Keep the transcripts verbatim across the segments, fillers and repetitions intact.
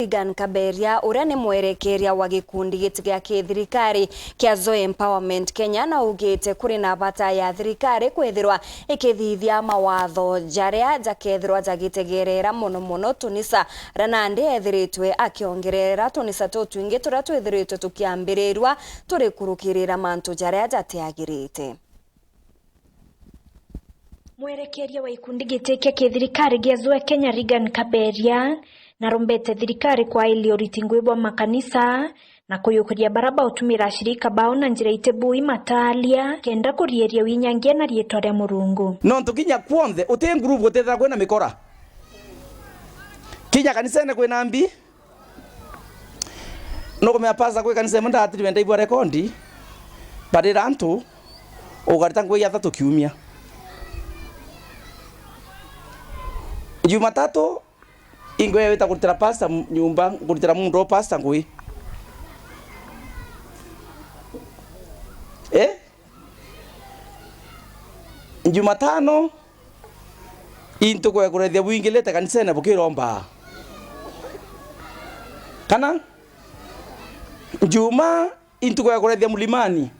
Reagan Kaberia, uria ni mwerekeria wa gikundi giti gia kithirikari kia Zoe Empowerment Kenya, na augite kuri na bata ya thirikari kwithirwa ikithithia mawatho jaria jakethirwa jagitegerera mono mono tunisa, ra nandi ethiritwe akiongerera tunisa tutwingi turia twithiritwe tukiambirirua turi kurukirira mantu jaria jatiagirite. Mwerekeria wa gikundi giti kia kithirikari gia Zoe Kenya, Reagan Kaberia, narombete thirikari kwailia uriti ngui bwa makanisa na kuyukiria bara bautumira ashirika bao na njira iti bui matalia, kenda kurieria winyangia na riitwa ria Murungu. Nontu kinya kwonthe, uti ngurubu gutethera kwina mikora. Kinya kanisene kwina mbi, nukumenya pastor kwi kanisa imwe ndatirime ndaigua rekondi, barira antu ukarita ngui ya thatu kiumia. Jumatatu, ingwe wita kurutira pastor m-, nyumba, kurutira mundu o pastor ngui. Eh? Jumatano, intuku ya kurethia bwingilite kanisene bukiromba. Kana? Juma, intuku ya kurethia mulimani.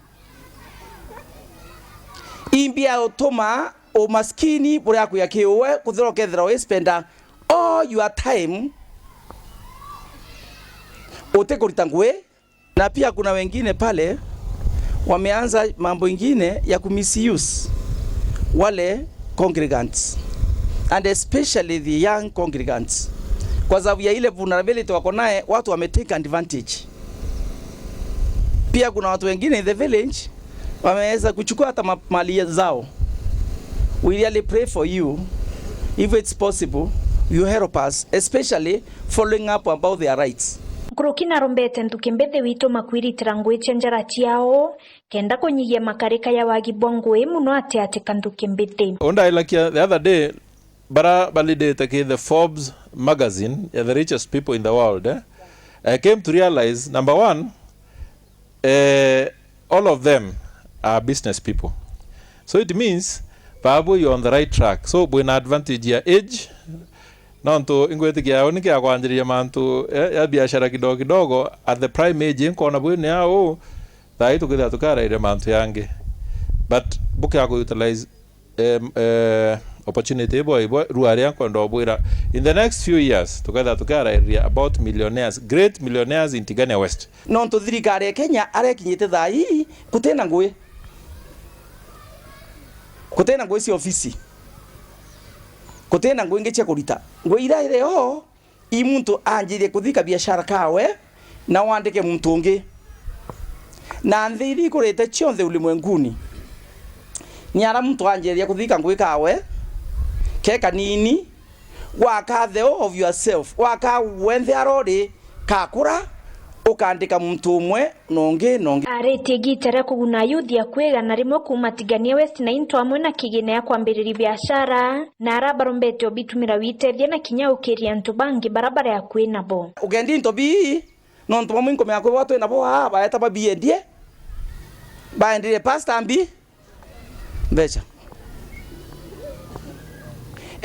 Imbi ya utuma umaskini buria kuya kiuwe, kuthira ukethira wispenda all your time uti kurita ngui. Na pia kuna wengine pale wameanza mambo ingine ya kumisuse wale congregants, and especially the young congregants, kwa sababu ya ile vulnerability wako naye, watu wametake advantage. Pia kuna watu wengine in the village wameweza kuchukua hata ma-, mali zao. We really pray for you. If it's possible, you help us, especially following up about their rights. Nkuruki narombete nthuki mbithi wituma kwiritira ngui cia njara ciao, kenda kunyihia makarika ya wagi bwa ngui, muno ati ati ka nthuki mbithi. Undailakia the other day, bara balidite ki the Forbes magazine ya the richest people in the world, eh? I came to realize, number one, eh, all of them are business people. So it means, babu, you're on the right track. So, bwina advantage ya age, nontu ingwitikia uni kia kwanjiriria mantu, eh, ya biashara kidogo kidogo, at the prime age, nkona bwina au, thaa ii tukithira tukarairia mantu yangi. But bukia ku utilize em, eh, opportunity ibo, ibo, rua ria nkwenda ubwira, in the next few years, tukethira tukiarairia about millionaires, great millionaires in Tigania West. Nontu thirikari ya Kenya arekinyite thaa ii, kutina ngui. Kutina ngui cia ofisi. Kutina ngui ingi cia kurita. Ngui iria iri o, i muntu anjirie kuthika biashara kawe na wandike muntu ungi. Na nthi iria ikurite cionthe ulimwenguni, ni ara muntu anjiria kuthika ngui kawe, ke kanini, waka the whole of yourself, waka wenthe arori kakura, ukandika muntu umwe, na ungi, na ungi. Aritie igiita ria kuguna ayuthi akua igana rimwe kuuma Tigania West na into amwe na kigina ya kwambiriria biashara, na arabarombete ubitumira witethia na kinya ukiria antu bangi bara bari akui nabo. Ukendi into bii, nontu bamwe inkumenya kwi bwa twi nabo aa, baeta babiendie, baendirie pastor mbi, mbeca.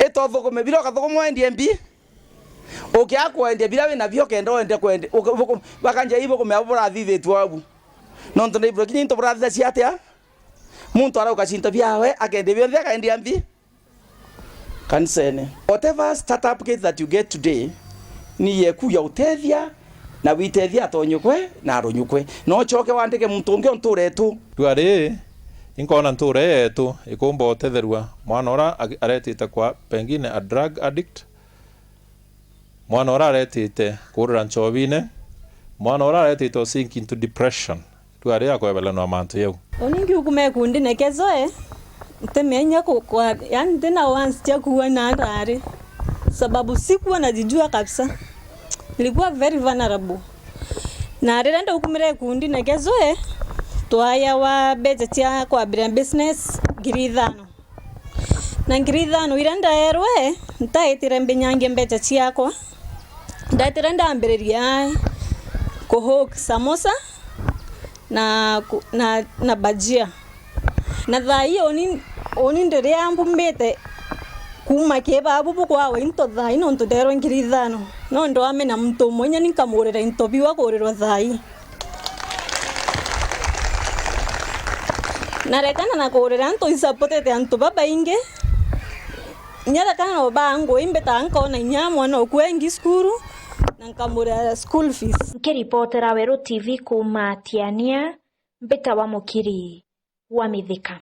Ito uthukume bira ukathukumwa wendie mbi. Ukia kwendia bira wina bio kenda wende kwendia, uka-, buku-, bakanja ibo kumea burathithitue wabu. Nontu na ibura kinya into burathitha cia atia? Muntu arauka cinto biawe, akendia bionthe, akaendia mbi kanisene. Whatever startup kit that you get today, ni yeku ya utethia, na witethia atonyukwe na arunyukwe. Na ucoke wandike muntu ungi o ntuura yetu. Riu ari, inkona ntuura yetu ikumba utetherua. Mwana ura ag-, aretite kwa pengine a drug addict, mwana ura aretite kuurira nchobine, mwana ura aretite o sink into depression, riu ari akwebelanwa mantu jau. Uni ngiukuma ikundine kia Zoe, ntimenya ku-, kwa, yani ntina wants cia kuua na ndari, sababu sikuwa najijua kabisa. Nilikuwa very vulnerable. Na riria ndaukumire ikundine kia Zoe, twayawa mbeca cia kwambiria business ngiri ithano. Na ngiri ithano iria ndaerwe, ntaitire mbinyangie mbeca ciakwa. Ndaitire ndambiriria kuhawk samosa na ku-, na, na bajia. Na thaa ii uni, uni ndiria mbumbite Kuuma kii babu bukwawa into thaa ii nontu ndeerwe ngiri ithano. No ndwamenya muntu umwe inya ni nkamuurira into biu akuurirwa thaa ii. Na rekana na kuurira antu, I supportete antu babaingi. Inya rekana no baa ngui, imbitaa nkoona inya mwana oku engi cukuru, na nkamuurira school fees. Nkiripotera Weru T V kuuma Tiania, mbitawa Mukiri wa Mithika.